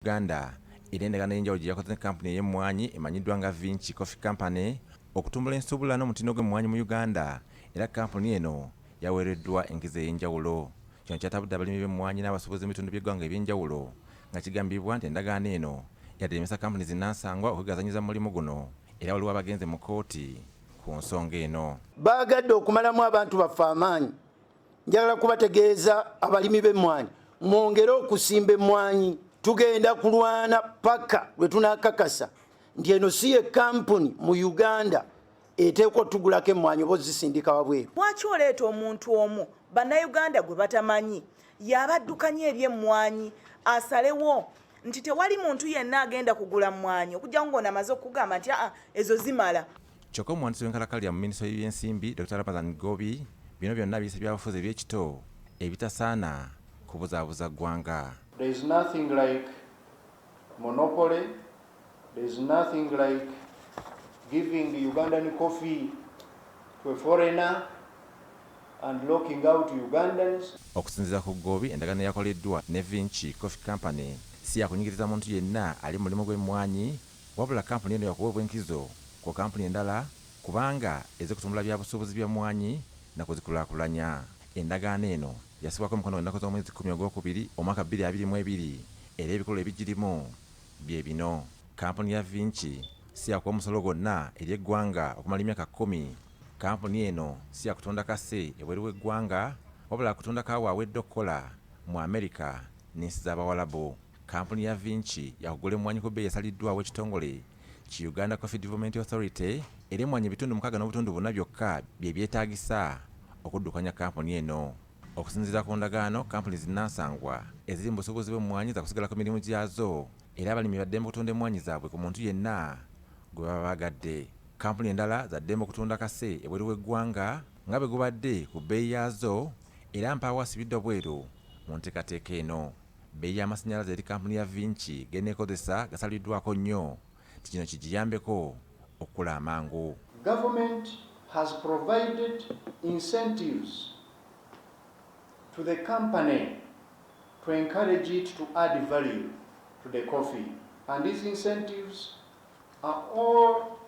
Uganda era endagaano ey'enjawulo gye yakoze ne kampuni ey'emmwanyi emanyiddwa nga Vinci Coffee Company okutumbula ensuubula n'omutindo gw'emmwanyi mu Uganda, era kampuni eno yaweereddwa enkizo ey'enjawulo. Kino kyatabudde abalimi b'emmwanyi n'abasuubuzi mu bitundu by'eggwanga eby'enjawulo, nga kigambibwa nti endagaano eno yadiremesa kampuni zinnansangwa okwegazanyiza mu mulimu guno, era waliwo abagenze mu kkooti ku nsonga eno. Baagadde okumalamu abantu baffe amaanyi. Njagala kubategeeza abalimi b'emmwanyi, mwongere okusimba emmwanyi. Tugenda kulwana paka lwe tunakakasa nti eno si ye kampuni mu Uganda eteekwa otugulako emmwanyi oba ozisindika wabweru. Lwaki oleeta omuntu omu Bannayuganda gwe batamanyi y'abaddukanya eby'emmwanyi asalewo nti tewali muntu yenna agenda kugula mmwanyi okuggyako ng'ono amaze okukugamba nti aa ezo zimala? Kyokka omuwandiisi w'enkalakalira mu minisitule y'ebyensimbi, Dokita Ramathan Ggoobi, bino byonna abiyise byabufuzi eby'ekito ebitasaana kubuzaabuza ggwanga. There is nothing like monopoly, there is nothing like giving Ugandan coffee to a foreigner and locking out Ugandans. Okusinziira ku Ggoobi, endagaano eyakoleddwa ne Vinci Coffee Company si yakunyigiriza muntu yenna ali mu mulimu gw'emmwanyi, wabula kkampuni eno yakuweebwa enkizo ku kkampuni endala kubanga ezze kutumbula byabusuubuzi bya mmwanyi na kuzikulaakulanya. Endagaano eno yassibwako omukono ennaku z'omwezi 10 Ogwokubiri omwaka 2022 era ebikulu ebigirimu bye bino. Kkampuni ya Vinci si yakuwa omusolo gwonna eri eggwanga okumala emyaka 10. Kkampuni eno si yakutunda kase ebweru w'eggwanga wabula kutunda kaawa awedde okukola mu Amerika n'ensi z'Abawalabu. Kkampuni ya Vinci yakugula emmwanyi ku bbeeyi esaliddwawo ekitongole ki Uganda Coffee Development Authority, era emmwanyi ebitundu 6.4 byokka bye byetaagisa okuddukanya kkampuni eno. Okusinziira ku ndagaano, kkampuni zinnansangwa eziri mu busuubuzi bw'emmwanyi zakusigala ku mirimu gyazo, era abalimi baddembe okutunda emmwanyi zaabwe ku muntu yenna gwe baba baagadde. Kkampuni endala za ddembe okutunda kase ebweru w'eggwanga nga bwe gubadde ku bbeeyi yaazo, era mpaawo asibiddwa bweru mu nteekateeka eno. Bbeeyi y'amasannyalaze eri kkampuni ya Vinci g'eneekozesa gasaliddwako nnyo nti kino kigiyambeko okukula amangu. Government has provided incentives to the company to encourage it to add value to the coffee, and these incentives are all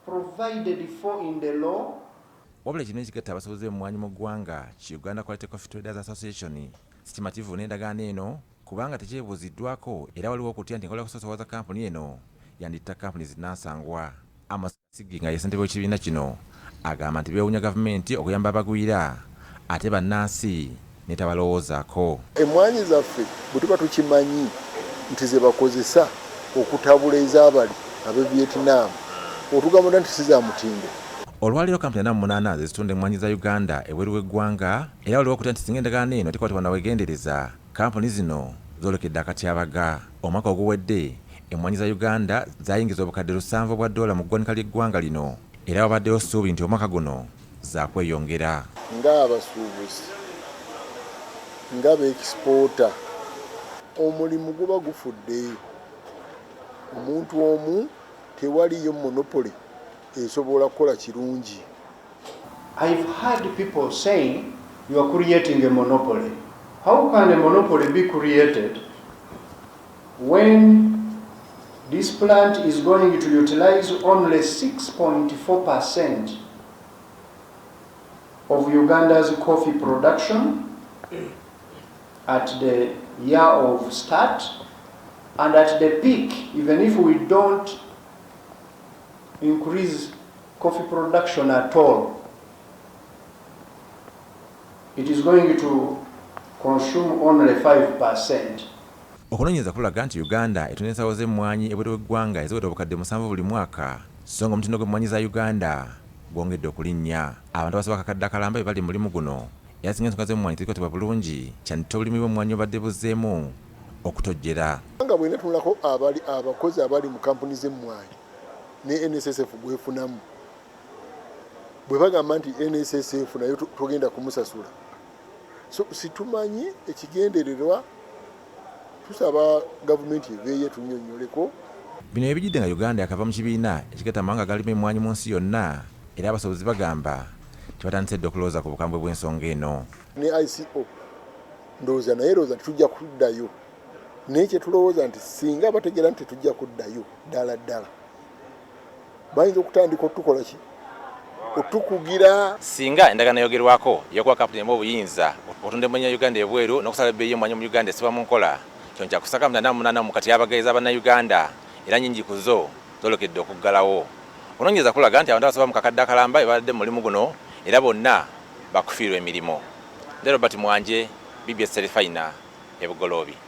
provided for in the law. Wabula ekibiina ekigatta abasuubuzi b'emmwanyi mu ggwanga ki Uganda Quality Coffee Traders Association si kimativu n'endagaano eno kubanga tekyebuuziddwako, era waliwo okutya nti enkola y'okusoosowaza kkampuni eno yanditta kkampuni zinnansangwa. Amos Kasigi nga ye ssentebe w'ekibiina kino agamba nti beewuunya gavumenti okuyamba abagwira ate bannansi n'etabalowoozaako. Emmwaanyi zaffe bwe tuba tukimanyi nti ze bakozesa okutabula ez'abali ab'e Vietnam, otugamba otya nti si za mutindo? Olwaleero kampuni 48 ze zitunda emmwanyi za Uganda ebweru w'eggwanga, era waliwo okutya nti singa endagaano eno tekwatibwa na bwegendereza, kampuni zino zoolekedde akatyabaga. Omwaka oguwedde, emmwanyi za Uganda zaayingiza obukadde 700 obwa ddoola mu ggwanika ly'eggwanga lino, era wabaddewo ssuubi nti omwaka guno zaakweyongera. Ng'abasuubuzi, nga beekisipoota, omulimu guba gufudde omuntu omu, tewaliyo monopoly esobola kukola kirungi. I've heard people saying you are creating a monopoly. How can a monopoly be created when this plant is going to utilize only 6.4% of Uganda's coffee production at the year of start, and at the peak, even if we don't increase coffee production at all, it is going to consume only 5%? Okunoonyereza kulaga nti Uganda etunda ensawo z'emmwanyi ebweru w'eggwanga eziwera obukadde 7 buli mwaka, so nga omutindo gw'emmwanyi za Uganda gwongedde okulinnya. Abantu abasoba akakadde akalamba be bali mu mulimu guno, era singa ensonga z'emmwanyi tezikwatibwa bulungi, kyanditta obulimi bw'emmwanyi obubadde buzzeemu okutojjera. Nga bwenetunulako abali abakozi abali mu kampuni z'emmwanyi ne NSSF gwefunamu, bwe bagamba nti NSSF nayo togenda kumusasula, so situmanyi ekigendererwa. Tusaba gavumenti eveeyo etunnyonnyoleko. Bino ebijjidde nga Uganda yakava mu kibiina ekigatta amawanga agalima emmwanyi mu nsi yonna, era abasuubuzi bagamba nti batandise dda okulowooza ku bukambwe bw'ensonga eno. Ne ICO ndowooza naye ndowooza nti tujja kuddayo. Naye kyetulowooza nti singa bategeera nti tetujja kuddayo ddala ddala, bayinza okutandika otukola ki, otukugira. Singa endagaano eyogerwako ey'okuwa kampuni emu obuyinza okutunda emmwanyi ya Uganda ebweru n'okusala ebbeeyi y'emmwanyi mu Uganda essibwa mu nkola, kino kyakussa kampuni 48 mu katyabaga ez'Abannayuganda era nnyingi ku zo zoolekedde okuggalawo. Okunoonyereza kulaga nti abantu abasoba mu kakadde akalamba be babadde mu mulimu guno era bonna baakufiirwa emirimu. Nze Robert Mwanje, bbs Terefayina e Bugoloobi.